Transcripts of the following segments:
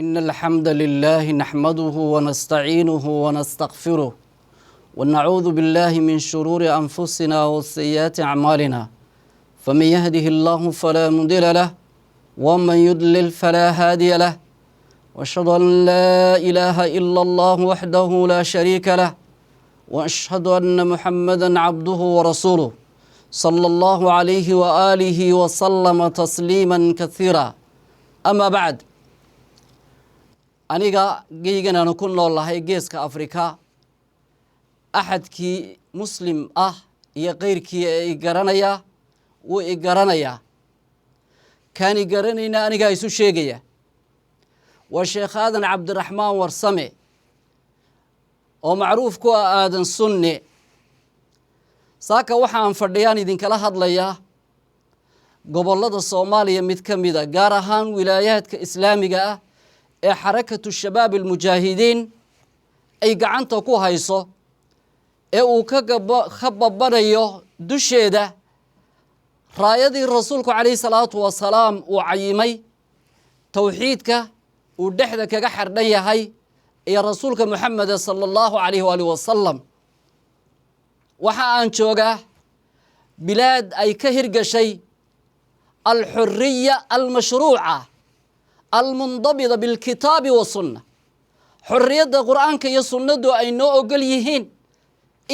إن الحمد لله نحمده ونستعينه ونستغفره ونعوذ بالله من شرور أنفسنا وسيئات أعمالنا، فمن يهده الله فلا مضل له ومن يضلل فلا هادي له، وأشهد أن لا إله إلا الله وحده لا شريك له، وأشهد أن محمدا عبده ورسوله صلى الله عليه وآله وسلم تسليما كثيرا. أما بعد، aniga geygan aanu ku nool lahay, Geeska Afrika, axadkii Muslim ah iyo keyrkii ee i garanaya wuu i garanayaa, kaan i garanayna anigaa isu sheegaya. Waa Sheekh Aadan Cabdiraxmaan Warsame oo macruuf ku ah Aadan Sunne. Saaka waxaan fadhiyaan idinkala hadlayaa gobollada Soomaaliya mid ka mida, gaar ahaan wilaayaadka Islaamiga ah ee Xarakatu Shabaab Almujaahidiin ay gacanta ku hayso ee uu ka babanayo dusheeda raayadii Rasuulku calayhi salaatu wasalaam uu cayimay, towxiidka uu dhexda kaga xardhan yahay iyo Rasuulka Moxameda sala allahu calayh waaalih wasalam. Waxa aan joogaa bilaad ay ka hirgashay alxuriya almashruuca almundabida bilkitaabi wasunna, xorriyadda Qur'aanka iyo sunnadu ay noo ogol yihiin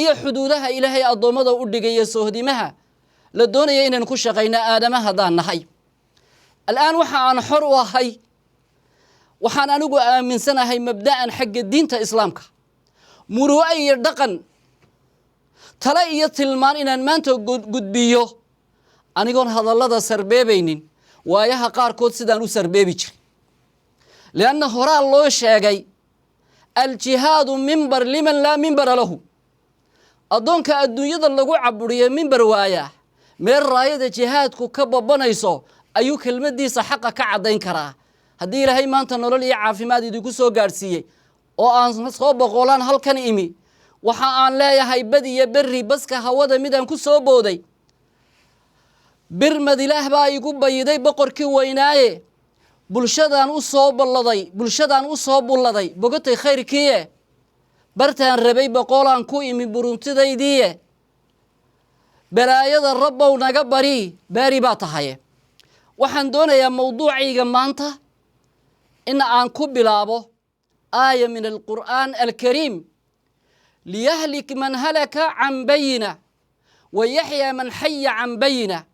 iyo xuduudaha Ilaahay addoommada u dhigaya, sohdimaha la doonaya inaynu ku shaqayno aadama haddaan nahay. Al'aan waxa aan xor u ahay, waxaan anigu aaminsanahay mabda'an xagga diinta Islaamka, muru'o iyo dhaqan, tale iyo tilmaan inaan maanta gudbiyo, anigoon hadallada sarbeebaynin waayaha qaarkood sidaan u sarbeebi jiray, lianna horaa loo sheegay: aljihaadu mimbar liman laa mimbara lahu. Addoonka adduunyada lagu caburiye mimbar waaya, meel raayada jihaadku ka babanayso ayuu kelmaddiisa xaqa ka caddayn karaa. Haddii Ilaahay maanta nolol iyo caafimaad idinku soo gaadhsiiyey oo aan soo boqolaan halkan imi, waxa aan leeyahay: bad iyo berri baska hawada midaan ku soo booday, birmad Ilaah baa igu bayiday boqorkii weynaaye. Bulshadaan u soo balladay, bulshadaan u soo bulladay, bogatay khayrkiiye. Bartaan rabay boqolaan ku imi buruntidaydiiye. Balaayada Rabbow naga bari, baari baa tahaye. Waxaan doonayaa mowduucayga maanta in aan ku bilaabo aaya min alqur'aan alkariim: liyahlik man halaka can bayina wa yaxyaa man xaya can bayina.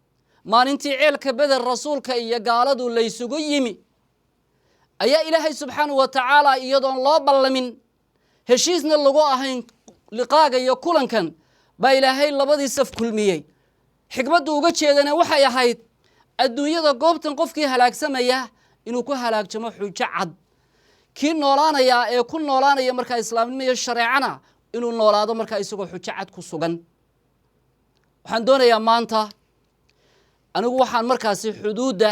Maalintii ceelka Beder Rasuulka iyo gaaladu laysugu yimi ayaa Ilaahay subxaanahu wa tacaala, iyadoon loo ballamin, heshiisna lagu ahayn liqaaga iyo kulankan, baa Ilaahay labadii saf kulmiyey. Xikmaddu uga jeedana waxay ahayd adduunyada goobtan qofkii halaagsamaya inuu ku halaagsamo xujo cad, kii noolaanayaa ee ku noolaanaya markaa islaamnimo iyo shareecana inuu noolaado markaa isagoo xujo cad ku sugan. Waxaan doonayaa maanta, anigu waxaan markaasi xuduudda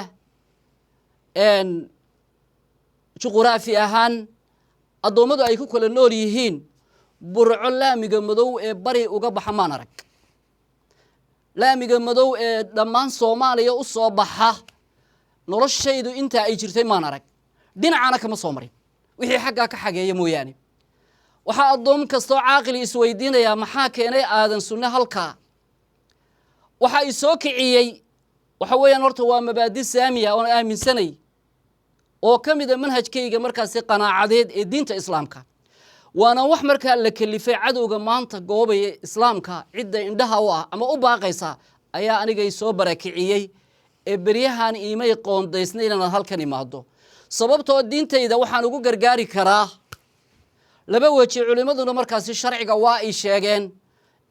juquraafi ahaan addoommadu ay ku kala nool yihiin, Burco laamiga madow ee bari uga baxa maan arag, laamiga madow ee dhammaan Soomaaliya u soo baxa noloshaydu intaa ay jirtay maan arag, dhinacana kama soo marin wixii xaggaa ka xageeya mooyaane. Waxaa addoon kastoo caaqili isweydiinayaa: maxaa keenay Aadan Sunne halkaa? Waxaa i soo kiciyey waxa weeyaan, horta waa mabaadi saamiya oon aaminsanay oo ka mida manhajkayga markaasi qanaacadeed ee diinta Islaamka, waana wax markaa la kelifay. Cadowga maanta goobaya Islaamka, cidda indhaha u ah ama u baaqaysa ayaa anigay soo barakiciyey ee beryahan iimay qoondaysnay inaan halkan imaado, sababtoo diintayda waxaan ugu gargaari karaa laba weji. Culimmaduna markaasi sharciga waa ay sheegeen: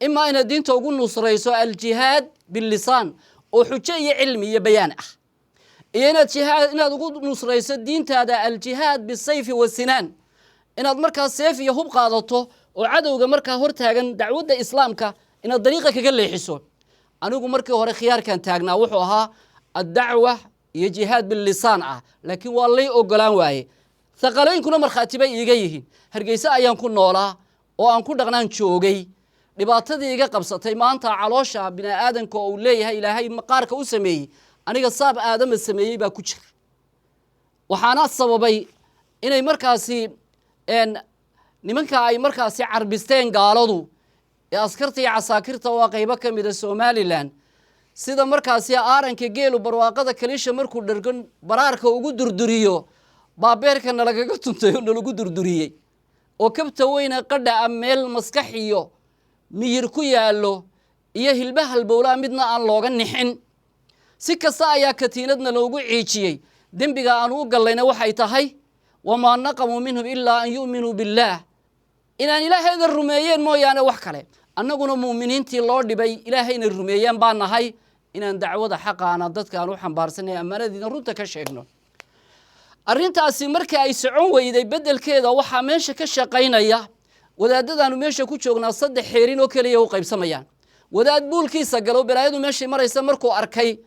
imaa inaad diinta ugu nusrayso aljihaad billisaan oo xujo iyo cilmi iyo bayaan ah, iyo inaad jihaad, inaad ugu nusrayso diintaada aljihaad bisayfi wasinaan, inaad markaa seef iyo hub qaadato oo cadowga markaa hortaagan dacwadda Islaamka inaad dariiqa kaga leexiso. Anigu markii hore khiyaarkan taagnaa wuxuu ahaa addacwa iyo jihaad billisaan ah, laakiin waa lay ogolaan waaye. Thaqaleynkuna markhaati bay iiga yihiin. Hargeyse ayaan ku noolaa oo aan ku dhaqnaan joogay. Dhibaatadii iga qabsatay maanta, caloosha bini aadanka oo uu leeyahay Ilaahay maqaarka u sameeyey, aniga saab Aadama sameeyey baa ku jira. Waxaana sababay Inay markaasi nimanka ay markaasi carbisteen gaaladu ee askarta iyo casaakirta waa qaybo ka mida Somalilan, sida markaasi aaranka geelu barwaaqada kaliisha markuu dhargon baraarka ugu durduriyo, baabeerka nalagaga tuntay oo nalagu durduriyey, oo kabta weyne qadha a meel maskax iyo miyir ku yaallo iyo hilba halbowlaa midna aan looga nixin. Si kasta ayaa katiinadna loogu ciijiyey. Dembiga aanu u gallayna waxay tahay wamaa naqamuu minhum ilaa an yu'minuu billaah, inaan ilaahayda rumeeyeen mooyaane wax kale. Annaguna mu'miniintii loo dhibay ilaahayna rumeeyeen baa nahay, inaan dacwada xaqaana dadkaan u xambaarsanay ammaanadiina runta ka sheegno. Arrintaasi markii ay socon weyday, beddelkeeda waxaa meesha ka shaqaynaya wadaadadaanu meesha ku joognaa saddex xeerin oo keliya u qaybsamayaan. Wadaad buulkiisa galo, balaayadu meeshay maraysa markuu arkay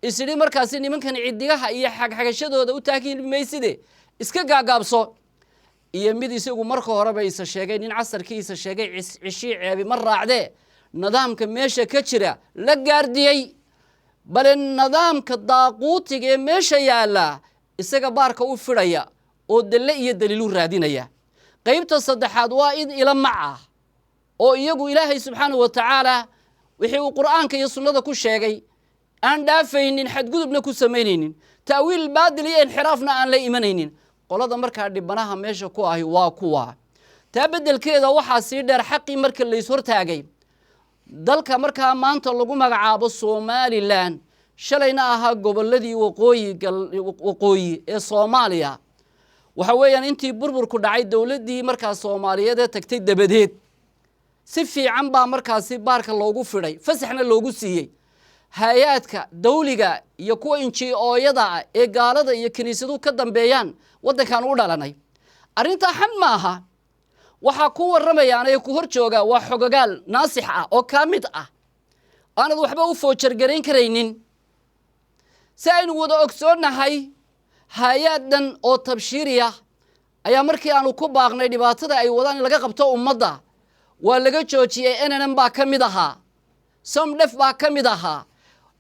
isidhi markaasi nimankan cidigaha iyo xagxagashadooda u taagin mayside, iska gaagaabso, iyo mid isagu marka horeba isa sheegay nin casarkiisa sheegay cishii ceebi ma raacdee, nidaamka meesha ka jira la gaardiyey, bale nidaamka daaquutiga ee meesha yaallaa isaga baarka u fidhaya oo dalle iyo daliilu raadinaya. Qaybta saddexaad waa id ila mac ah oo iyagu Ilaahay subxaanahu wa tacaala wixii uu Qur'aanka iyo sunnada ku sheegay aan dhaafaynin, xadgudubna ku samaynaynin, ta'wiil baadil iyo inxiraafna aan la imanaynin. Qolada markaa dhibanaha meesha ku ahi waa kuwa. Taa beddelkeeda waxaa sii dheer xaqii marka lays hortaagay dalka markaa maanta lagu magacaabo Somalilan, shalayna ahaa gobolladii waqooyi ee Soomaaliya. Waxa weeyaan intii burburku dhacay, dowladdii markaa Soomaaliyeed ee tagtay dabadeed, si fiican baa markaasi baarka loogu fidhay, fasaxna loogu siiyey hay-aadka dawliga iyo kuwa NGO-yada ah ee gaalada iyo kiniisaduhu ka dambeeyaan waddankan u dhalanay. Arrintaa xan ma aha. Waxaa ku warramayaan ee ku hor jooga waa xogogaal naasix ah oo kaa mid ah, aanad waxba u foojargarayn karaynin. Si aynu wada ogsoonnahay, hay-aad dhan oo tabshiiriya ayaa markii aanu ku baaqnay dhibaatada ay wadaan in laga qabto ummadda waa laga joojiyey. NNM baa ka mid ahaa, Somdhef baa ka mid ahaa.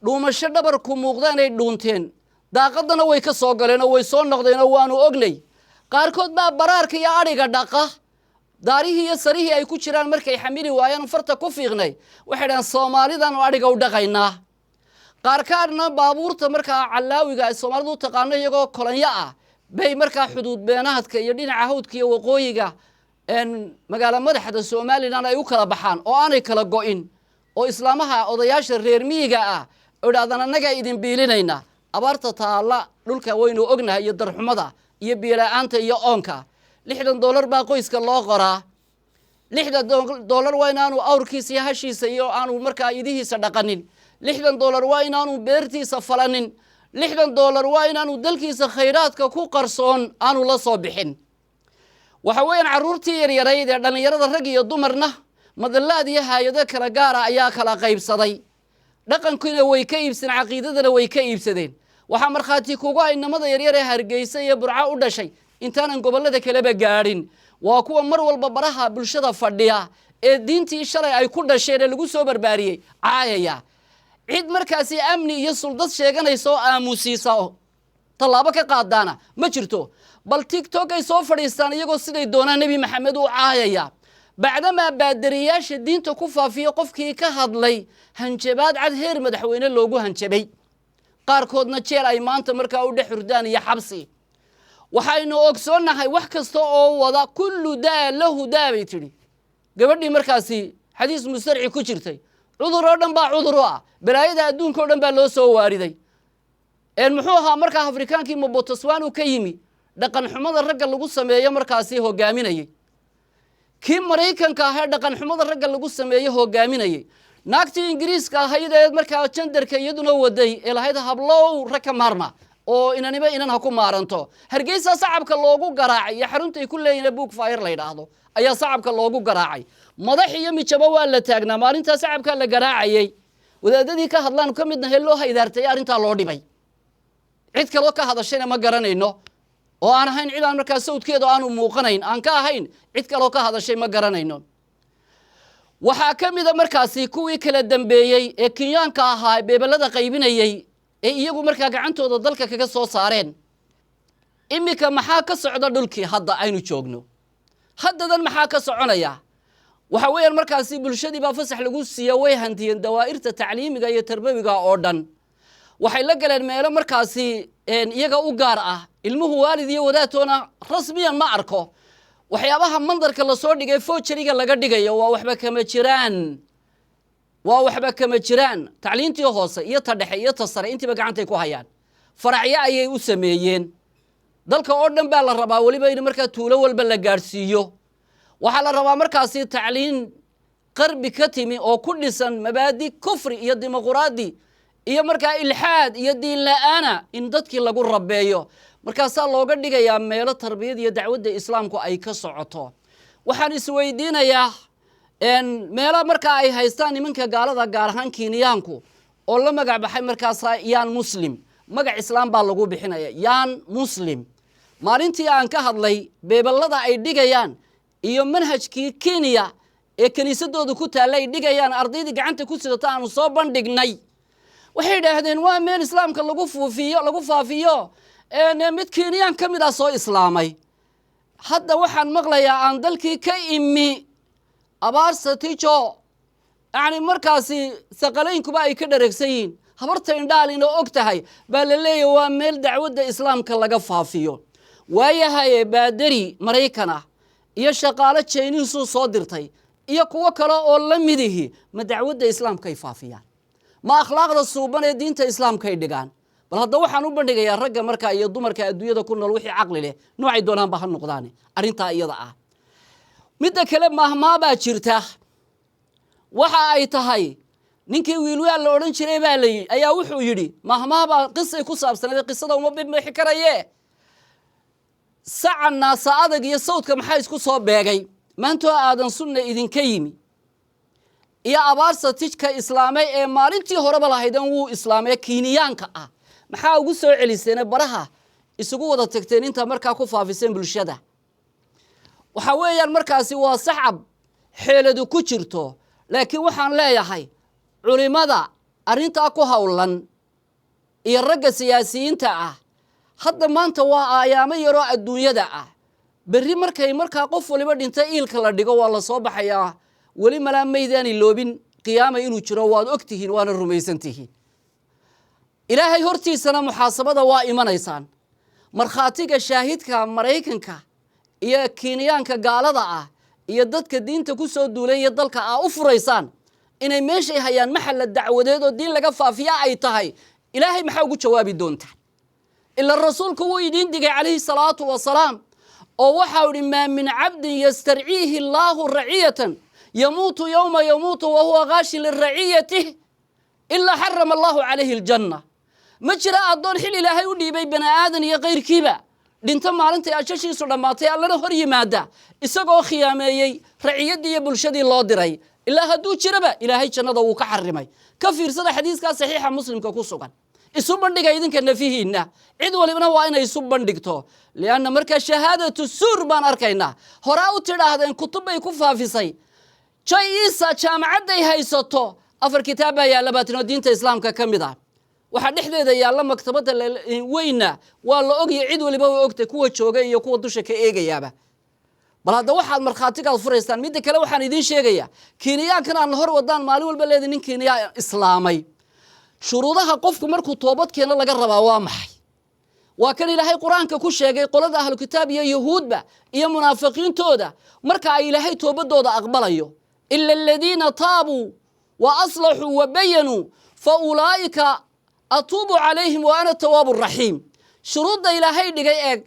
Dhuumasho dhabarku muuqdaanay dhuunteen, daaqadana way ka soo galeen oo way soo noqdeen oo waanu ognay. Qaarkood baa baraarka iyo adhiga dhaqa, daarihii iyo sarihii ay ku jiraan markay xamili waayaan farta ku fiiqnay, waxay dhahaan Soomaalidaanu adhiga u dhaqaynaa. Qaarkaadna baabuurta markaa calaawiga ay Soomaalidu u taqaano iyagoo kolonyo ah bay markaa xuduud beenaadka iyo dhinaca hawdka iyo waqooyiga magaalo madaxda Somalilan ay u kala baxaan oo aanay kala go'in, oo islaamaha odayaasha reer miyiga ah oo idhahdaan annagaa idin biilinayna. Abaarta taalla dhulka waynu ognahay, iyo darxumada iyo biyola-aanta iyo oonka. $60 baa qoyska loo qoraa. $60 waa inaanu awrkiisa iyo hashiisa iyo aanu markaa idihiisa dhaqanin. $60 waa inaanu beertiisa falanin. $60 waa inaanu dalkiisa khayraadka ku qarsoon aanu la soo bixin. Waxa weeyaan carruurtii yaryarayd ee dhallinyarada, rag iyo dumarna, madallaad iyo hay-ado kala gaara ayaa kala qaybsaday. Dhaqankiina way ka iibsadeen, caqiidadana way ka iibsadeen. Waxaa markhaati kugu ay inamada yaryar ee Hargeysa iyo Burco u dhashay, intaanan gobollada kaleba gaadhin, waa kuwa mar walba baraha bulshada fadhiya ee diintii shalay ay ku dhasheen ee lagu soo barbaariyey caayaya. Cid markaasi amni iyo suldad sheeganaysa oo aamusiisa oo tallaabo ka qaadaana ma jirto. Bal TikTok ay soo fadhiistaan iyagoo siday doonaan Nebi Maxamed u caayaya, bacdamaa baadariyaasha diinta ku faafiya qofkii ka hadlay hanjabaad cad heer madaxweyne loogu hanjabay, qaarkoodna jeel ay maanta markaa u dhex hurdaan iyo xabsi. Waxaynu ogsoonnahay wax kasta oo wada kullu daa lahu daa bay tidhi gabadhii markaasi xadiis mustarci ku jirtay. Cudur oo dhan baa cudur u ah, balaayada adduunka o dhan baa loo soo waariday. Muxuu ahaa markaa Afrikaankii Mobotoswanu ka yimi dhaqan xumada ragga lagu sameeyo markaasi hogaaminayey, kii Maraykanka ahee dhaqan xumada ragga lagu sameeyo hogaaminayey, naagtii Ingiriiska ahayd ee markaa jandarka iyaduna waday ee lahayd hablow rag ka maarma oo inaniba inan ha ku maaranto. Hargeysa sacabka loogu garaacay iyo xaruntay ku leeyihin Book Fire la yidhaahdo ayaa sacabka loogu garaacay. Madax iyo mijabo waa la taagnaa maalintaa sacabkaa la garaacayey. Wadaadadii ka hadlaan ka midnahe loo haydaartay arrintaa loo dhibay, cid kaloo ka hadashayna ma garanayno oo aan ahayn cid aan markaa sawdkeedu aanu muuqanayn aan ka ahayn, cid kaloo ka hadashay ma garanayno. Waxaa ka mida markaasi kuwii kala dambeeyey ee Kenyaanka ahaa beebelada qaybinayey ee iyagu markaa gacantooda dalka kaga soo saareen. Iminka maxaa ka socda dhulkii hadda aynu joogno? Haddadan maxaa ka soconaya? Waxa weeyaan markaasi bulshadii baa fasax lagu siiya, way hantiyeen dawaa'irta tacliimiga iyo tarbawiga oo dhan. Waxay la galeen meelo markaasi iyaga u gaar ah. Ilmuhu waalid iyo wadaadtoona rasmiyan ma arko. Waxyaabaha mandarka lasoo dhigay, forgery-ga laga dhigayo, waa waxba kama jiraan, waa waxba kama jiraan. Tacliintii hoose iyo ta dhexe iyo ta sare intiiba gacantay ku hayaan, faracyo ayay u sameeyeen. Dalka oo dhan baa la rabaa weliba in markaa tuulo walba la gaadhsiiyo. Waxaa la rabaa markaasi tacliin qarbi ka timi oo ku dhisan mabaadi kufri iyo dimuquraadi iyo markaa ilxaad iyo diin la-aana in dadkii lagu rabeeyo. Markaasaa looga dhigayaa meelo tarbiyad iyo dacwadda islaamku ay ka socoto. Waxaan isweydiinayaa, meelo markaa ay haystaan nimanka gaalada, gaar ahaan Kiiniyaanku, oo la magac baxay markaasa Young Muslim, magac islaam baa lagu bixinaya, Young Muslim. Maalintii aan ka hadlay beebelada ay dhigayaan iyo manhajkii Kenya ee kiniisadooda ku taalla ay dhigayaan, ardaydii gacanta ku sidata aanu soo bandhignay, waxay yidhaahdeen waa meel islaamka lagu fuufiyo, lagu faafiyo. Mid Kenyaan ka mid ah soo islaamay. Hadda waxaan maqlayaa aan dalkii ka imi Abaarsa Tijo, yacni markaasi saqalaynkuba ay ka dhareegsan yihiin, habarta indhaalina og tahay, baa la leeyahy waa meel dacwadda islaamka laga faafiyo. Waayahaye, baadari Maraykan ah iyo shaqaalo Jayniisuu soo dirtay iyo kuwo kale oo la midihi, ma dacwadda islaamkay faafiyaan? Ma akhlaaqda suuban ee diinta islaamkay dhigaan? Bal hadda waxaan u bandhigayaa ragga markaa iyo dumarka adduunyada ku nool, wixii caqli leh, noocay doonaanba ha noqdaane, arrintaa iyada ah. Midda kale, mahmaabaa jirta. Waxa ay tahay, ninkii Wiilwaal la odhan jiray baa layi ayaa wuxuu yidhi, mahmaabaa qisay ku saabsanayd, qisada uma bixi karaye, saca naasa adag iyo sawdka maxaa isku soo beegay? Maantoo Aadan Sunna idinka yimi iyo Abaarsa Tijka islaamay ee maalintii horeba lahaydeen wuu islaamay, Kiiniyaanka ah, maxaa ugu soo celiseene baraha isugu wada tagteen intaa markaa ku faafiseen bulshada? Waxa weeyaan markaasi waa sacab xeeladu ku jirto. Laakiin waxaan leeyahay culimada arrintaa ku howlan iyo ragga siyaasiyiinta ah, hadda maanta waa aayaamo yaroo adduunyada ah. Berri markay markaa qof waliba dhinta, iilka la dhigo, waa la soo baxayaa. Weli malaa maydaani loobin qiyaama inuu jiro, waad og tihiin, waana rumaysan tihiin. Ilaahay hortiisana muxaasabada waa imanaysaan. Markhaatiga shaahidka Maraykanka iyo Kiiniyaanka gaalada ah iyo dadka diinta ku soo duulay iyo dalka aa u furaysaan inay meeshay hayaan maxalla dacwadeed oo diin laga faafiya ay tahay, Ilaahay maxaa ugu jawaabi doontaan? Ila rasuulku wuu idiin digay calayhi salaatu wasalaam, oo waxau idhi: "Maa min cabdin yastarciihi allaahu raciyatan yamuutu yowma yamuutu wahuwa gaashin liraciyatih ilaa xarama allahu calayhi aljanna." Ma jira addoon xil Ilaahay u dhiibay, bani aadan iyo kayrkiiba, dhinto maalintay ajashiisu dhammaatay, Allana hor yimaada isagoo khiyaameeyey raciyaddii iyo bulshadii loo diray. Ilaa hadduu jiraba, Ilaahay jannada wuu ka xarimay. Ka fiirsada xadiiskaa Saxiixa Muslimka ku sugan. Isu bandhiga idinka nafihiinna, cid walibna waa inay isu bandhigto, lianna markaa shahaadatu suur baan arkaynaa. Horaa u tidhaahdeen kutub bay ku faafisay Jay Isa, jaamacadday haysato afar kitaab baa yaalla baatinoo diinta islaamka ka mid ah. Waxaa dhexdeeda yaalla maktabadda weyna, waa la ogya, cid waliba way ogtay, kuwa jooga iyo kuwa dusha ka eegayaaba. Bal hadda waxaad markhaatigaad furaysaan. Midda kale, waxaan idiin sheegayaa, Kiiniyaankan aan hor wadaan maalin walba leeday nin Kiiniya islaamay, shuruudaha qofku markuu toobad keeno laga rabaa waa maxay? Waa kan Ilaahay Qur-aanka ku sheegay qolada ahlu kitaab iyo Yahuudba iyo munaafiqiintooda marka ay Ilaahay toobadooda aqbalayo: "Ila aladiina taabuu wa aslaxuu wa bayanuu fa ulaa'ika atuubu calayhim wa ana tawaabu raxiim." Shuruudda Ilaahay dhigay eeg.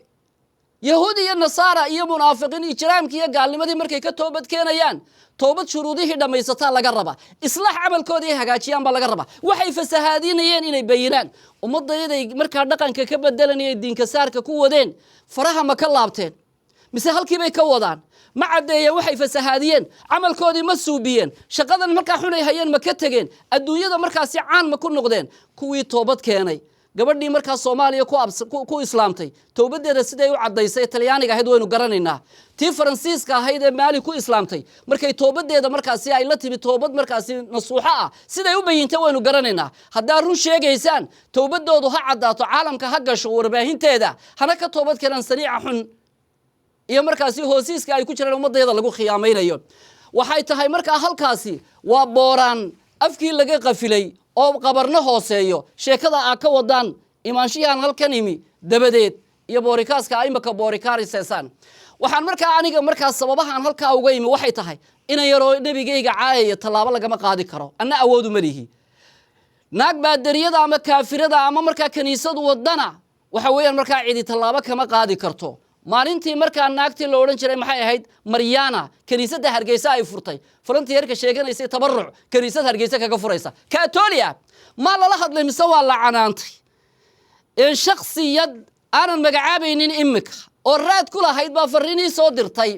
Yahuud iyo Nasaara iyo munaafiqiin ijraamkii iyo gaalnimadii markay ka toobad keenayaan, toobad shuruudihii dhammaysataa laga rabaa, islaax camalkoodii ay hagaajiyaan baa laga rabaa, waxay fasahaadinayeen inay bayinaan. Ummaddayaday markaa dhaqanka ka bedelanayay, diinka saarka ku wadeen, faraha ma ka laabteen mise halkiibay ka wadaan? Ma caddeeyeen waxay fasahaadiyeen? Camalkoodii ma suubiyeen? Shaqadan markaa xunay hayeen ma ka tegeen? Adduunyada markaasi caan ma ku noqdeen kuwii toobad keenay? Gabadhii markaa Soomaaliya ku islaamtay, towbaddeeda siday u caddaysay, Talyaaniga ahayd, waynu garanaynaa. Tii Faransiiska ahayd ee Maali ku islaamtay, markay towbaddeeda markaasi ay la timi, toobad markaasi nasuuxo ah, siday u bayintay waynu garanaynaa. Haddaa run sheegaysaan, towbaddoodu ha caddaato, caalamka ha gasho warbaahinteeda, hana ka toobad keenaan saniica xun iyo markaasi hoosiiska ay ku jiraan ummadayada lagu khiyaamaynayo. Waxay tahay markaa halkaasi waa booraan afkii laga qafilay oo qabarno hooseeyo. Sheekada aa ka wadaan imaanshihiaan halkan imi dabadeed iyo boorikaaska imaka boorikaariseesaan. Waxaan markaa aniga markaa sababahaan halkaa uga imi waxay tahay inan yaroo nebigayga caayaya tallaabo lagama qaadi karo, anna awoodu ma lihi. Naag baadariyada ama kaafirada ama markaa kiniisadu wadana, waxa weeyaan markaa cidi tallaabo kama qaadi karto. Maalintii markaa naagtii la odhan jiray, maxay ahayd, Maryana, kiniisadda Hargeysa ay furtay, volunteerka sheeganaysay, tabaruc kiniisad Hargeysa kaga furaysa, Katolia, maa lala hadlay mise waa la canaantay? Shaksiyad aanan magacaabaynin imika oo raad ku lahayd baa fariinii soo dirtay.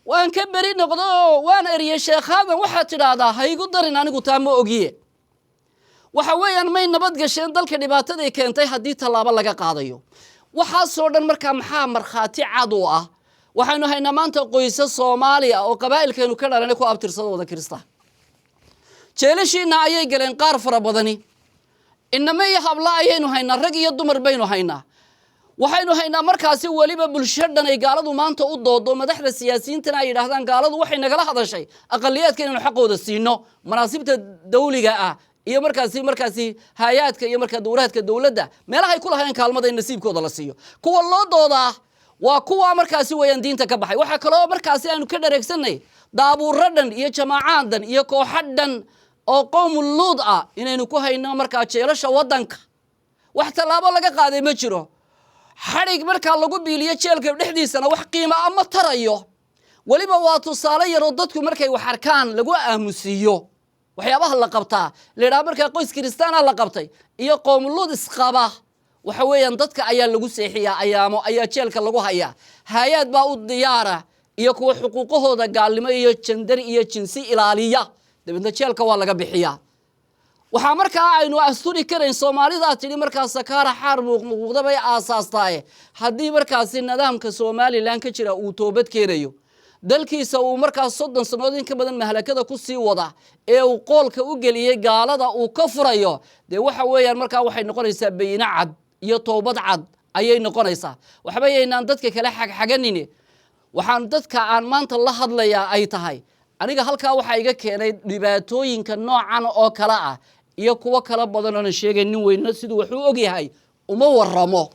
Waan ka beri noqdo oo waan eriyey. Sheekhaadan waxaad tidhaahdaa ha igu darin, anigu taa ma ogiye. Waxa weeyaan may nabad gasheen dalka dhibaataday keentay haddii tallaabo laga qaadayo. Waxaasoo dhan markaa maxaa markhaati cad u ah? Waxaynu haynaa maanta qoysa Soomaaliya oo qabaa'ilkaynu ka dhalanay ku abtirsada wada Kirista. Jeelashiina ayay galeen qaar fara badani. Iname iyo habla ayaynu haynaa, rag iyo dumar baynu haynaa. Waxaynu haynaa markaasi weliba bulsho dhan ay gaaladu maanta u doodo, madaxda siyaasiyiintana ay yidhaahdaan gaaladu waxay nagala hadashay aqaliyaadka inaynu xaqooda siino, manaasibta dawliga ah iyo markaasi hay-aadka iyo markaa dowlaadka dowladda meelahay ku lahayn kaalmada in nasiibkooda la siiyo. Kuwa loo doodaa waa kuwa markaasi weeyaan diinta ka baxay. Waxaa kaloo markaasi aynu ka dhareegsanay daabuuro dhan iyo jamaacaad dhan iyo kooxo dhan oo qowmu Luud ah inaynu ku hayno markaa jeelasha waddanka. Wax tallaabo laga qaaday ma jiro. Xadhig markaa lagu biiliyo jeelka dhexdiisana wax qiimo a ma tarayo. Weliba waa tusaale yaroo dadku markay wax arkaan lagu aamusiiyo. Waxyaabaha la qabtaa la yidhaha markaa qoys kiristaana la qabtay iyo qoomuluud isqaba, waxa weeyaan dadka ayaa lagu seexiyaa, ayaamo ayaa jeelka lagu hayaa. Hay-aad baa u diyaara iyo kuwa xuquuqahooda gaalnimo iyo gender iyo jinsi ilaaliya, dabeedna jeelka waa laga bixiyaa. Waxaa markaa aynu asturi karayn Soomaalidaa tidhi markaa sakaara xaar muuqmuuqda bay aasaastaaye. Haddii markaasi nidaamka Somalilan ka jira uu toobad keenayo, dalkiisa uu markaa 30 sannadood in ka badan mahlakada ku sii wada ee uu qoolka u geliyey gaalada uu ka furayo, dee waxa weeyaan markaa waxay noqonaysaa bayino cad iyo toobad cad ayay noqonaysaa. Waxba yaynaan dadka kale xagxaganin. Waxaan dadka aan maanta la hadlayaa ay tahay, aniga halkaa waxaa iga keenay dhibaatooyinka noocan oo kale ah iyo kuwo kala badan oonan sheegay. Nin weyno siduu wax u ogyahay uma waramo.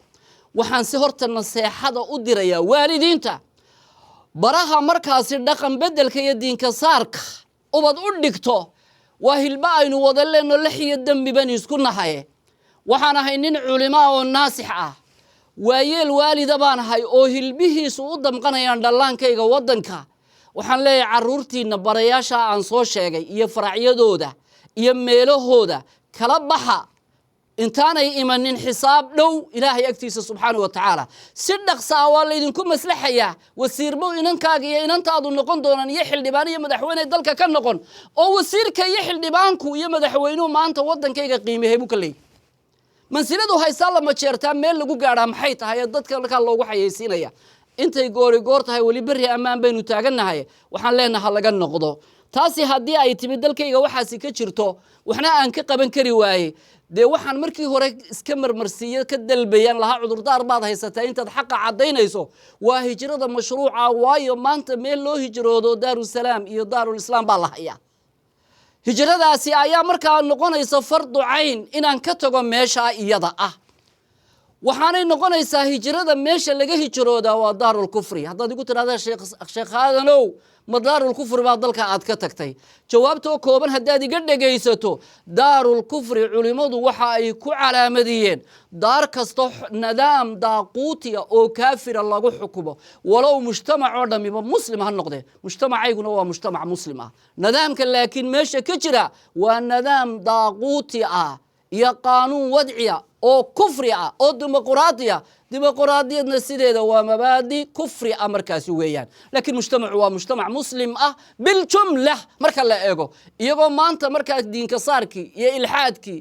Waxaan si horta naseexada u dirayaa waalidiinta baraha markaasi dhaqan beddelka iyo diinka saarka ubad u dhigto. Waa hilba aynu wada leenno, lex iyo dembi baan isku nahay. Waxaan ahay nin culimaa oo naasix ah, waayeel waalida baan ahay oo hilbihiisu u damqanayaan dhallaankayga waddanka. Waxaan leeyahay, carruurtiinna barayaasha aan soo sheegay iyo faracyadooda iyo meelahooda kala baxa intaanay imanin xisaab dhow Ilaahay agtiisa subxaana wa tacaala. Si dhaqsa ah waa laydinku maslaxayaa. Wasiirbo inankaaga iyo inantaadu noqon doonaan, iyo xildhibaan iyo madaxweyne dalka ka noqon, oo wasiirka iyo xildhibaanku iyo madaxweynuhu maanta waddankayga qiimehe buu ka leeyahy. Mansiladu haystaa lama jeertaa, meel lagu gaadhaa maxay tahay ee dadka markaa loogu xayeysiinaya? Intay goori goor tahay, weli berri ammaan baynu taagannahay. Waxaan leenaha laga noqdo taasi. Haddii ay timid dalkayga waxaasi ka jirto, waxna aan ka qaban kari waayey, dee waxaan markii hore iska marmarsiiyo ka dalbayaan lahaa, cudurdaar baad haysataa intaad xaqa caddaynayso, waa hijrada mashruuca. Waayo, maanta meel loo hijroodo Daarusalaam iyo Daarulislaam baa la hayaa. Hijradaasi ayaa markaa noqonaysa fardu cayn inaan ka tago meeshaa iyada ah. Waxaanay noqonaysaa hijrada meesha laga hijroodaa waa daarulkufri. Haddaad igu tidhahda, "Sheekh Aadanow, ma daarulkufri baa dalka aad ka tagtay?" Jawaabtoo kooban haddaad iga dhegaysato, daarulkufri culimmadu waxa ay ku calaamadiyeen daar kasto nidaam daaquutiya oo kaafira lagu xukumo, walow mujtamac oo dhammiba muslim ha noqdee. Mujtamacayguna waa mujtamac muslim ah. Nidaamka laakiin meesha ka jira waa nidaam daaquuti ah iyo qaanuun wadciya oo kufri ah oo dimuquraadiya. Dimuquraadiyadna sideeda waa mabaadi kufri ah markaasi weeyaan. Laakiin mujtamacu waa mujtamac muslim ah biljumla marka la eego, iyagoo maanta markaa diinka saarkii iyo ilxaadkii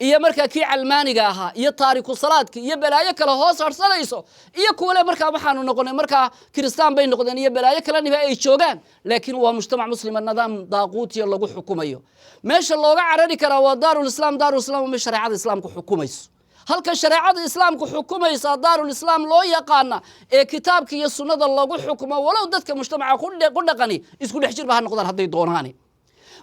Iyo markaa kii calmaaniga ahaa iyo taariku salaadki iyo balaayo kale hoos harsanayso, iyo kuwale markaa waxaanu noqonay markaa kiristaan bay noqdeen iyo balaayo kale niba ay joogaan, laakiin waa mujtamac muslima, nidaam daaquutiya lagu xukumayo. Meesha looga carari karaa waa Daarulislaam. Daarulislam waa shareecada Islaamku xukumayso. Halka shareecada Islaamku xukumaysa Daarulislaam loo yaqaana, ee kitaabka iyo sunnada lagu xukumo, walow dadka mujtamaca ku dhaqani isku dhex jirba ha noqdaan hadday doonaani.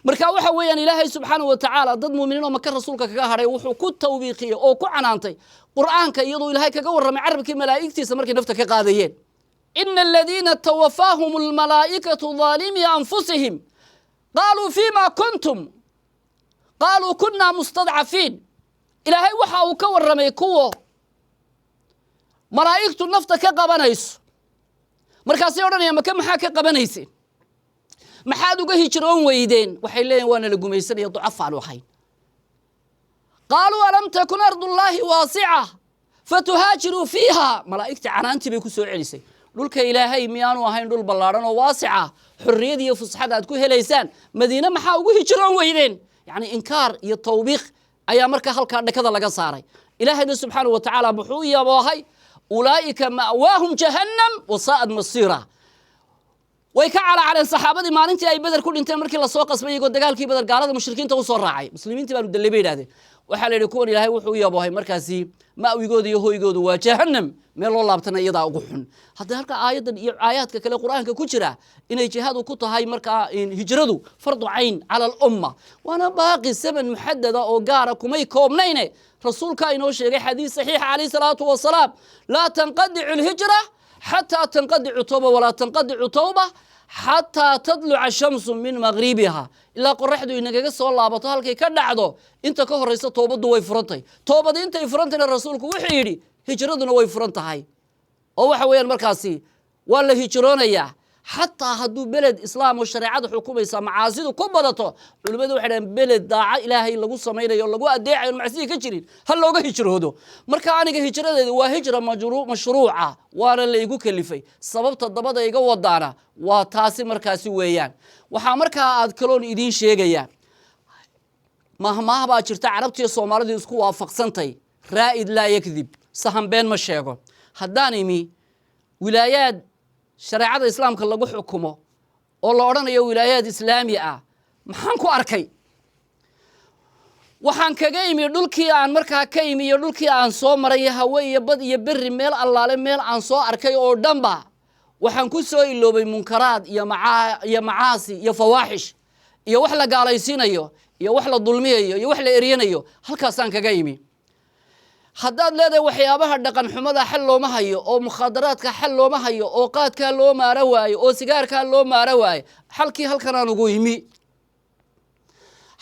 Marka waxa weeyaan, Ilaahay subxaanahu wa tacaala dad muuminiin oo Maka rasuulka kaga hadhay wuxuu ku tawbiiqiyey oo ku canaantay Qur'aanka, iyadoo Ilaahay kaga warramay carabkii malaa'igtiisa markay nafta ka qaadayeen: "إن الذين توفاهم الملائكة ظالمي أنفسهم قالوا فيما كنتم قالوا كنا مستضعفين." Ilaahay waxa uu ka warramay kuwo malaa'igtu nafta ka qabanayso, markaasay odhanayaan: "Maka maxaa ka qabanayseen? Maxaad uga hijroon weydeen?" Waxay leeyihin: "Waana la gumaysanaya, ducafaanu ahayn." "قالوا ألم تكن أرض الله واسعة فتهاجروا فيها." Malaa'igta canaantii bay ku soo celisay: "Dhulka Ilaahay miyaanu ahayn dhul ballaadhan oo waasica, xorriyad iyo fusxada aad ku helaysaan? Madiine maxaa ugu hijroon weydeen?" Yacni inkaar iyo tawbiiq ayaa markaa halkaa dhakada laga saaray. Ilaahayna subxaanahu wa tacaala muxuu yaboohay? "أولئك مأواهم جهنم وساءت مصيرا." Way ka calaacaleen saxaabadii maalintii ay Beder ku dhinteen, markii lasoo qasbay iyagoo dagaalkii Beder gaalada mushrikiinta usoo raacay. "Muslimiintii baanu dallay," bay yidhahdeen. Waxaa la yidhi: "Kuwan Ilaahay wuxuu u yaboohay markaasi ma'wigooda iyo hoygoodu waa Jahannam, meel loo laabtana iyadaa ugu xun." Hadda halka aayaddan iyo aayaadka kale Qur-aanka ku jira inay jihaadu ku tahay markaa hijradu فرض عين على الأمة, waana baaqi zaman muxadada oo gaara kumay koobnayne. Rasuulkaa inoo sheegay xadiis saxiixa عليه الصلاة والسلام: "لا تنقطع الهجرة حتى تنقطع التوبة، ولا تنقطع التوبة حتى تطلع الشمس من مغربها." Ilaa qoraxdu inagaga soo laabato halkay ka dhacdo, inta ka horeysa toobaddu way furantahay. Toobadi intay furantayna, rasuulku wuxuu yidhi, hijraduna way furan tahay, oo waxa weeyaan markaasi waa la hijroonayaa, xataa hadduu beled islaam oo shareecada xukumaysa macaasidu ku badato. Culimmadu waxay dhahen: beled daaco Ilaahay lagu samaynayo o lagu adeecayo, macsiya ka jirin, ha looga hijroodo. Marka aniga hijradeeda waa hijra mashruuca, waana la igu kalifay. Sababta dabada iga wadaana waa taasi markaasi weeyaan. Waxaa markaa aad kaloon idiin sheegayaa, mahmaah baa jirta Carabtiiyo Soomaalidu isku waafaqsantay: "رائد لا يكذب," sahan been ma sheego. Haddaan imi wilaayaad shareecada Islaamka lagu xukumo oo la odhanayo wilaayaad islaami ah, maxaan ku arkay? Waxaan kaga imi dhulkii aan markaa ka imi iyo dhulkii aan soo maray, hawe iyo bad iyo berri, meel allaale meel aan soo arkay oo dhanba waxaan ku soo iloobay munkaraad iyo macaasi iyo fawaaxish iyo wax la gaalaysiinayo iyo wax la dulmiyayo iyo wax la eryanayo. Halkaasaan kaga imi. Haddaad leedahay waxyaabaha dhaqan xumada xal looma hayo, oo mukhaadaraadka xal looma hayo, oo qaadkaa loo maaro waayo, oo sigaarkaa loo maaro waayo, xalkii halkanaan ugu imi.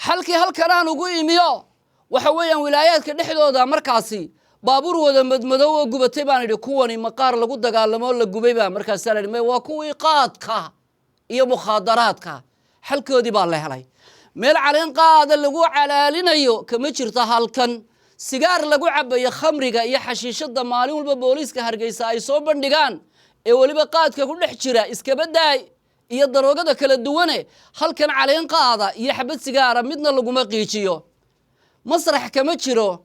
Xalkii halkanaan ugu imiyo waxa weeyaan, wilaayaadka dhexdooda markaasi baabuur wada madmadow oo gubatay baan idhi: "Kuwani maqaar lagu dagaalamo la gubay baa?" Markaasaa la idhi: "May, waa kuwii qaadka iyo mukhaadaraadka." Xalkoodii baa la helay. Meel caleen qaada lagu calaalinayo kama jirto halkan. Sigaar lagu cabayo, khamriga iyo xashiishada maalin walba booliiska Hargeysa ay soo bandhigaan, ee weliba qaadka ku dhex jira iskaba daay, iyo daroogada kala duwane, halkan caleen qaada iyo xabad sigaara midna laguma qiijiyo. Masrax kama jiro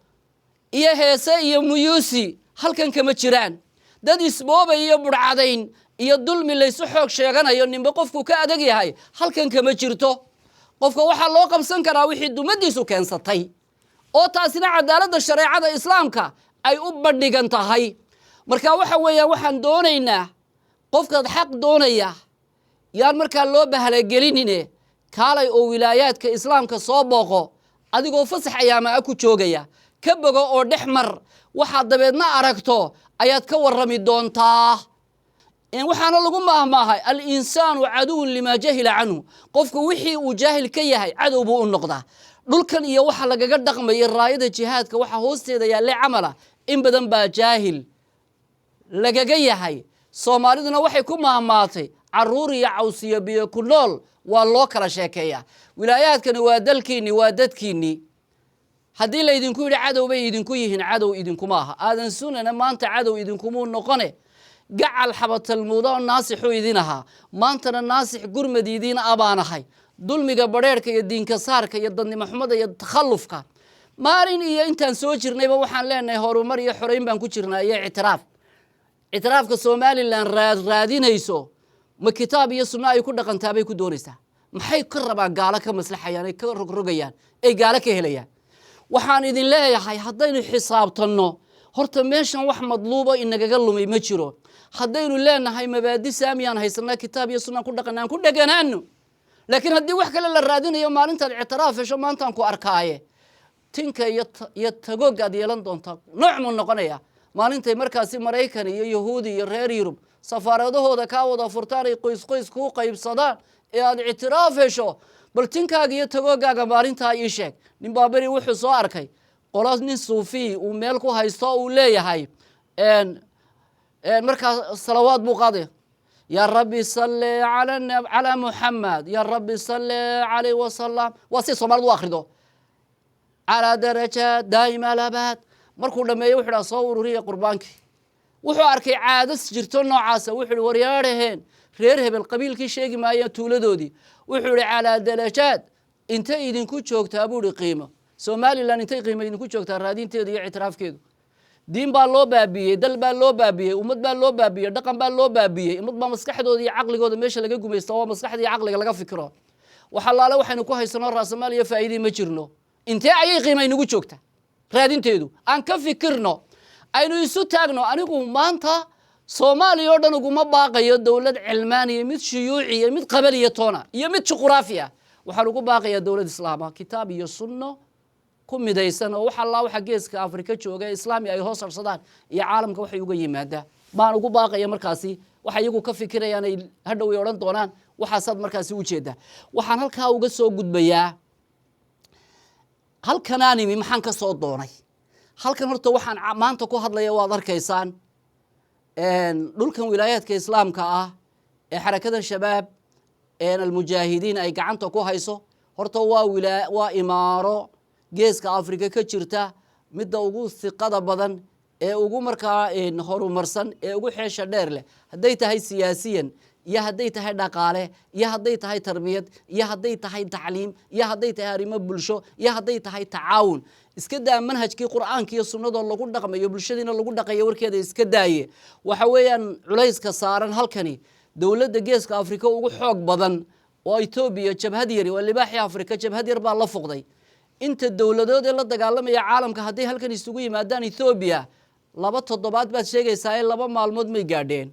iyo heese iyo muyuusi, halkan kama jiraan. Dad isboobay iyo budhcadayn iyo dulmi laysu xoog sheeganayo, ninba qofku ka adag yahay, halkan kama jirto. Qofka waxaa loo qabsan karaa wixii dumadiisu keensatay, oo taasina cadaaladda shareecada Islaamka ay u bandhigan tahay. Marka waxa weeyaan, waxaan doonaynaa qofkaad xaq doonaya yaan markaa loo bahalagelinine, kaalay oo wilaayaadka Islaamka soo booqo adigoo fasax ayaama a ku joogaya, ka bogo oo dhex mar. Waxaad dabeedna aragto ayaad ka warrami doontaa. Waxaana lagu maahmaahay: "الإنسان عدو لما جهل عنه." Qofku wixii uu jaahil ka yahay cadow buu u noqdaa. Dhulkan iyo waxa lagaga dhaqmaya raayada jihaadka, waxa hoosteeda yaalle camala, in badan baa jaahil lagaga yahay. Soomaaliduna waxay ku maahmaatay: "Caruur iyo cawsiyo biyo ku nool waa loo kala sheekeeyaa." Wilaayaadkani waa dalkiinni, waa dadkiinni. Haddii laydinku yidhi cadow bay idinku yihiin, cadow idinkuma aha. Aadan Sunana maanta cadow idinkumuu noqone, gacal xabatalmuuda oo naasixuu idin ahaa. Maantana naasix gurmad idiin abaanahay. Dulmiga badheerhka iyo diinka saarka iyo dadnimo xumada iyo takhallufka Maalin iyo intaan soo jirnayba waxaan leenahay horumar iyo xoreyn baan ku jirnaa iyo ictiraaf. Ictiraafka Somalilan raadinayso ma kitaab iyo sunno ay ku dhaqantaa bay ku doonaysaa? Maxay ka rabaan? Gaalo ka maslaxayaan, ay ka rogrogayaan, ay gaalo ka helayaan. Waxaan idin leeyahay, haddaynu xisaabtanno horta meeshan wax madluubo inagaga lumay ma jiro. Haddaynu leenahay mabaadi saamiyaan haysanaa, kitaab iyo sunnaan ku dhaqanaa, aan ku dheganaano. Laakiin haddii wax kale la raadinayo, maalintaad ictiraaf hesho maantaan ku arkaaye, tinka iyo tagoog aad yeelan doontaa nooc muu noqonaya. Maalintay markaasi Maraykan iyo Yahuudi iyo reer Yurub safaaradahooda kaa wada furtaan, ay qoys qoys kuu qaybsadaan ee aad ictiraaf hesho, bal tinkaaga iyo tagoogaaga maalintaa ii sheeg. Nin baa beri wuxuu soo arkay qolo nin suufiy uu meel ku haysto, uu leeyahay markaa salawaad buu qaadaya: "Yaa Rabbi salli calaa Muxamed, yaa Rabbi salli calayh wasalam." Waa si Soomaalidu u akhrido, calaa darajaat daa'ima alabaad. Markuu dhameeyo wuxu dhaha: "Soo ururiya qurbaankii." Wuxuu arkay caadas jirto noocaasa. Wuxuu ihi: "Waryaadhaheen reer hebel," qabiilkii sheegi maayeen, tuuladoodii. Wuxuu ihi: "Calaa darajaat intay idinku joogtaa?" buu ihi. "Qiimo Somalilan intay qiimo idinku joogtaa raadinteedu iyo ictiraafkeedu? Diin baa loo baabiyey, dal baa loo baabiyey, ummad baa loo baabiyey, dhaqan baa loo baabiyey, ummad baa maskaxdooda iyo caqligooda meesha laga gumaysta oo maskaxda iyo caqliga laga fikiro. Wax allaale waxaynu ku haysanoo raasamaal iyo faa'iidii ma jirno. Intee ayay qiima inagu joogtaa raadinteedu? Aan ka fikirno, aynu isu taagno." Anigu maanta Soomaaliya oo dhan uguma baaqayo dowlad cilmaaniya, mid shuyuuciya, mid qabaliya toona iyo mid juquraafiya. Waxaan ugu baaqayaa dowlad islaama, kitaab iyo sunno ku midaysan, oo wax allaa waxa geeska Afrika jooga ee islaami ay hoos harsadaan iyo caalamka waxay uga yimaadaa baan ugu baaqaya. Markaasi waxa iyagu ka fikirayaan ay hadhow ay odhan doonaan waxaasaad markaasi ujeedaa. Waxaan halkaa uga soo gudbayaa halkanaan imi, maxaan ka soo doonay halkan? Horta waxaan maanta ku hadlaya waad arkaysaan. Dhulkan wilaayaadka islaamka ah ee Xarakadan Shabaab Almujaahidiin ay gacanta ku hayso, horta waa imaaro geeska Afrika ka jirta midda ugu hiqada badan ee ugu markaa horumarsan ee ugu xeesha dheer leh, hadday tahay siyaasiyan iyo hadday tahay dhaqaale iyo hadday tahay tarbiyad iyo hadday tahay tacliim iyo hadday tahay arrimo bulsho iyo hadday tahay tacaawun. Iska daa manhajkii Qur'aanka iyo sunnadoo lagu dhaqmayo, bulshadiina lagu dhaqayo, warkeeda iska daaye. Waxa weeyaan culayska saaran halkani dowladda geeska Afrika ugu xoog badan oo Etoobiya, jabhad yari waa libaaxii Afrika, jabhad yar baa la fuqday. Inta dowladood ee la dagaalamaya caalamka hadday halkan isugu yimaadaan, Etoobiya 2 toddobaad baad sheegaysaa ee 2 maalmood may gaadheen.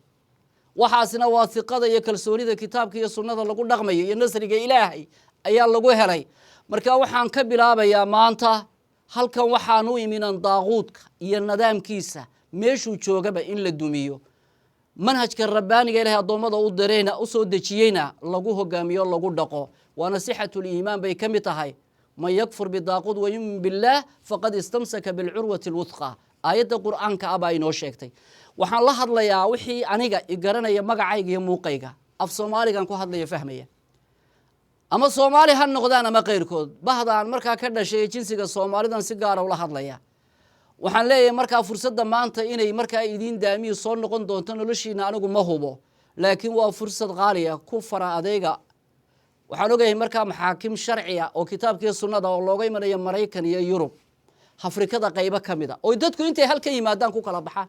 Waxaasina waa hiqada iyo kalsoonida kitaabka iyo sunnada lagu dhaqmayo iyo nasriga Ilaahay ayaa lagu helay. Marka waxaan ka bilaabayaa maanta halkan, waxaan u iminan daaquudka iyo nidaamkiisa meeshuu joogaba in la dumiyo, manhajka rabbaaniga Ilahay addoommada u dirayna, u soo dejiyeyna, lagu hogaamiyo, lagu dhaqo. Waana sixatuliimaan bay ka mid tahay: "Man yakfur bidaaquud wayumin billaah faqad istamsaka bilcurwati alwuthqa." Aayadda Qur'aanka ah baa inoo sheegtay. Waxaan la hadlayaa wixii aniga igaranaya, magacayga iyo muuqayga, af Soomaaligan ku hadlaya fahmaya, ama Soomaali ha noqdaan ama keyrkood. Bahdaan markaa ka dhashay jinsiga Soomaalidan si gaara ula hadlaya. Waxaan leeyahay markaa fursadda maanta inay markaa idiin daamiyu soo noqon doonto noloshiina anigu ma hubo, laakiin waa fursad qaaliya, ku fara adeyga. Waxaan ogahay markaa maxaakim sharciya oo kitaabkiiyo sunnada oo looga imanayo Maraykan iyo Yurub, Afrikada qaybo ka mid a, oy dadku intay halkan yimaadaan ku kala baxaan.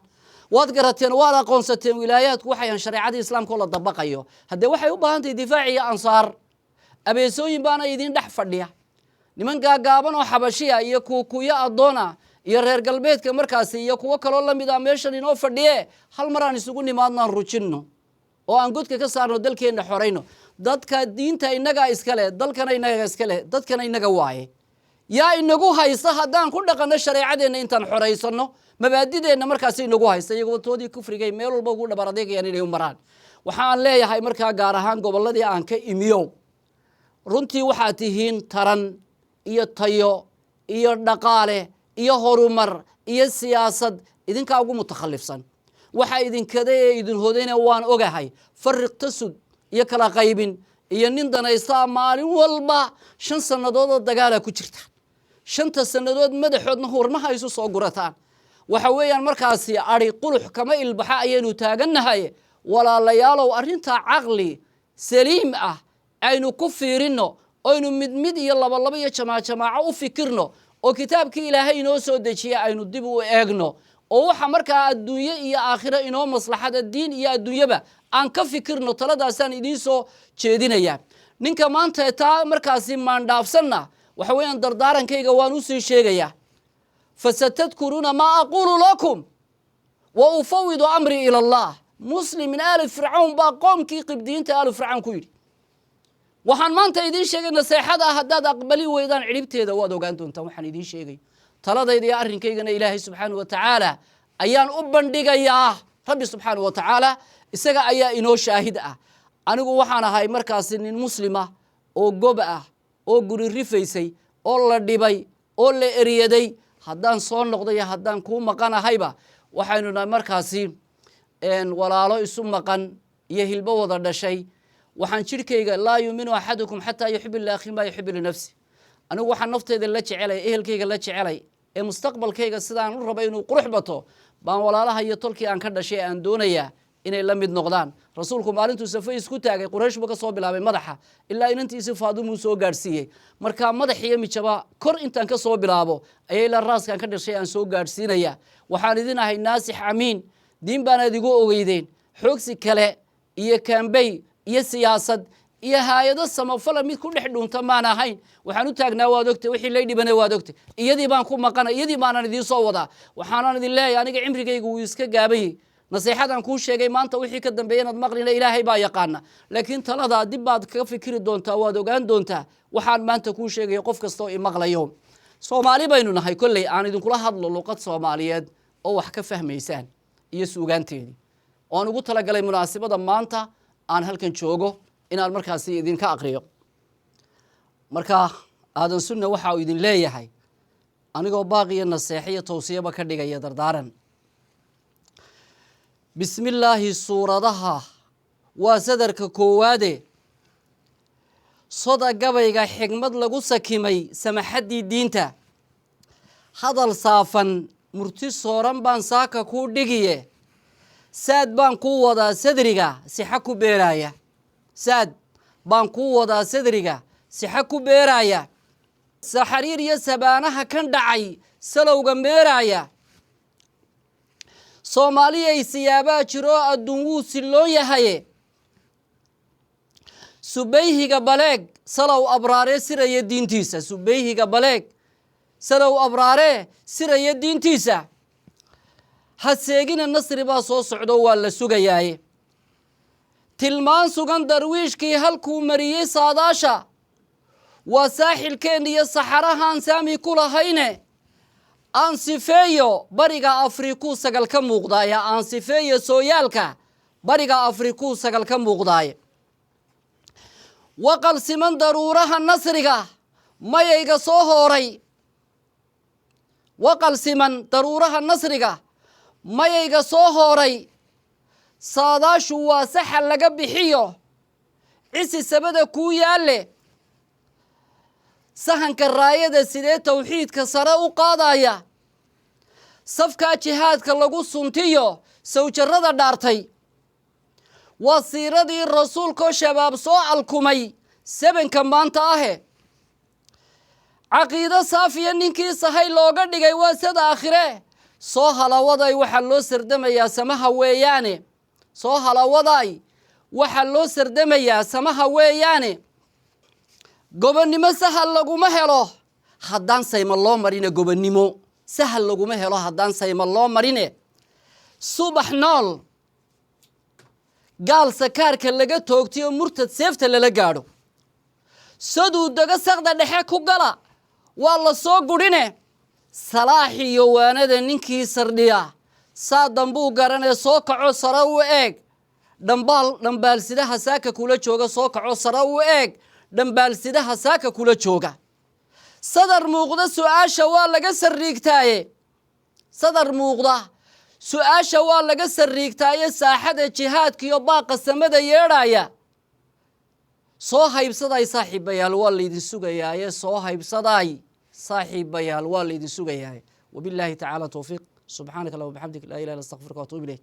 Waad garateen, waad aqoonsateen wilaayaadku waxayan shareecadii islaamka oo la dabaqayo. Haddee waxay u baahan tahay difaac iyo ansaar. Abeesooyin baana idin dhex fadhiya, niman gaagaaban oo xabashiya iyo kuukuyo addoona iyo reer galbeedka markaasi iyo kuwo kaloo lamid a meeshan inoo fadhiye. Hal mar aan isugu nimaadnaan rujinno oo aan godka ka saarno, dalkeenna xorayno. Dadka diinta innagaa iska leh, dalkana innaga iska leh, dadkana innaga waaye. Yaa inagu haysta haddaan ku dhaqanno shareecadeenna intaan xoraysano mabaadideenna? Markaasi inagu haysta iyagoo toodii kufrigay meel walba ugu dhabar adeegayaan inay u maraan. Waxaan leeyahay markaa gaar ahaan gobolladii aan ka imiyow, runtii waxaad tihiin taran iyo tayo iyo dhaqaale iyo horumar iyo siyaasad idinkaa ugu mutakhallifsan. Waxa idinkada ee idin hodayna waan ogahay: fariq tasud iyo kala qaybin iyo nin danaystaa. Maalin walba 5 sannadood oo dagaala ku jirtaan, 5ta sannadood madaxoodna hurmaha isu soo gurataan. Waxa weeyaan markaasi adhi qulux kama ilbaxa ayaynu taagannahay. Walaalayaalow, arrintaa caqli saliim ah aynu ku fiirinno, oynu mid mid iyo laba laba iyo jamaac jamaaco u fikirno. Oo kitaabkii Ilaahay inoo soo dejiya aynu dib u eegno, oo waxa markaa adduunye iyo aakhiro inoo maslaxada, diin iyo adduunyaba aan ka fikirno. Taladaasaan idiin soo jeedinayaa. Ninka maanta taa markaasi maandhaafsanna, waxa weeyaan dardaarankayga waan usii sheegayaa: فستذكرون ما أقول لكم وأفوض أمري إلى الله. Muslim min aali Fircawn baa qoomkii Qibdiyiinta Aalu Fircawn ku yidhi: "Waxaan maanta idiin sheegay naseexada ah, haddaad aqbali weydaan, cidhibteeda waad ogaan doontaan." Waxaan idiin sheegay taladayda iyo arrinkaygana Ilaahay subxaanahu wa tacaala ayaan u bandhigayaa. Rabbi subxaanahu wa tacaala isaga ayaa inoo shaahid ah. Anigu waxaan ahay markaasi nin muslima oo gob ah oo guri rifaysay oo la dhibay oo la eryaday. Haddaan soo noqday iyo haddaan kuu maqanahayba, waxaynu nahay markaasi walaalo isu maqan iyo hilbo wada dhashay. Waxaan jidhkayga لا يؤمن أحدكم حتى يحب لأخيه ما يحب لنفسه. Anigu waxaan nafteyda la jecelay, ehelkayga la jecelay, ee mustaqbalkayga sidaan u rabay inuu qurux bato baan walaalaha iyo tolkii aan ka dhashay aan doonayaa inay la mid noqdaan. Rasuulku maalintuu Safe isku taagay, Quraysh buu ka soo bilaabay madaxa ilaa inantiisi Faadumuu soo gaadhsiiyey. Marka madax iyo mijaba kor intaan ka soo bilaabo ayay ilaa raaskaan ka dhashay aan soo gaadhsiinaya. Waxaan idin ahay naasix amiin. Diin baanaad igu ogeydeen. Xoogsi kale iyo campaign iyo siyaasad iyo haayado samafala mid ku dhex dhuunta maan ahayn. Waxaan u taagnaa waad ogtay, wixii lay dhibana waad ogtay. Iyadii baan ku maqana, iyadii baanan idiin soo wadaa. Waxaanan idin leeyahay, aniga cimrigaygu wuu iska gaabayey. Nasiixadan kuu sheegay maanta, wixii ka dambeeya inaad maqlina Ilaahay baa yaqaana, laakiin taladaa dib baad kaga fikiri doontaa, waad ogaan doontaa waxaan maanta kuu sheegaya. Qof kasta oo imaqlayo, Soomaali baynu nahay kolley, aan idinkula hadlo luqad Soomaaliyeed oo wax ka fahmaysaan iyo suugaanteedii oo aan ugu talagalay munaasibada maanta aan halkan joogo inaan markaasi idinka aqriyo. Marka Aadan Sunna waxa uu idin leeyahay, anigoo baaqiyo naseexiyo towsiyaba ka dhigaya dardaaran: Bismillaahi suuradaha waa sadarka koowaade, soda gabayga xigmad lagu sakimay, samaxaddii diinta, hadal saafan murti sooran baan saaka kuu dhigiye. Saad baan kuu wadaa sadriga sixa ku beeraaya, saad baan kuu wadaa sadriga sixa ku beeraaya, saxariir iyo sabaanaha kan dhacay salowga meeraaya. Soomaaliyay siyaabaa jiroo adduun wuu silloon yahaye. Subayhiga baleeg salow abraaree siraya diintiisa, subayhiga baleeg salow abraaree siraya diintiisa. Ha seegina, nasri baa soo socdo, waa la sugayaaye. Tilmaan sugan darwiishkii halkuu mariyey saadaasha, waa saaxilkeenna iyo saxarahaan saami ku lahayne. Aan sifeeyo bariga Afrikuu sagal ka muuqdaaya, aan sifeeyo sooyaalka bariga Afrikuu sagal ka muuqdaaye. Waqal siman daruuraha nasriga mayayga soo hooray, waqal siman daruuraha nasriga mayayga soo hooray. Saadaashu waa saxa laga bixiyo cisi sabada kuu yaalle. Sahanka raayada sidee towxiidka sare u qaadaya, safkaa jihaadka lagu suntiyo sawjarada dhaartay. Waa siiradii rasuulkoo shabaab soo alkumay sebanka maanta ahe. Caqiido saafiya ninkii sahay looga dhigay waa sada aakhire. Soo halawaday, waxaa loo sardamayaa samaha weeyaane. Soo halawaday, waxaa loo sardamayaa samaha weeyaane. Gobonnimo sahal laguma helo haddaan sayma loo marine. Gobonnimo sahal laguma helo haddaan sayma loo marine. Subax nool gaal sakaarka laga toogtay oo murtad seefta lala gaadho, saduu dago saqda dhexe ku gala, waa la soo gudhine. Salaax iyo waanada ninkii sardhiya saa dambuu garanee. Soo kaco, sare u eeg dhambaal, dhambaalsidaha saaka kula jooga. Soo kaco, sare u eeg dhambaalsidaha saaka kula jooga. Sadar muuqda su-aasha waa laga sariigtaaye, sadar muuqda su-aasha waa laga sariigtaaye. Saaxada jihaadkiiyo baaqa samada yeedhaya soo haybsaday, saaxiibayaal, waa laydin sugayaaye. Soo haybsaday, saaxiibayaal, waa laydin sugayaaye. وبالله تعالى توفيق. سبحانك اللهم وبحمدك، لا إله إلا أستغفرك وأتوب إليك.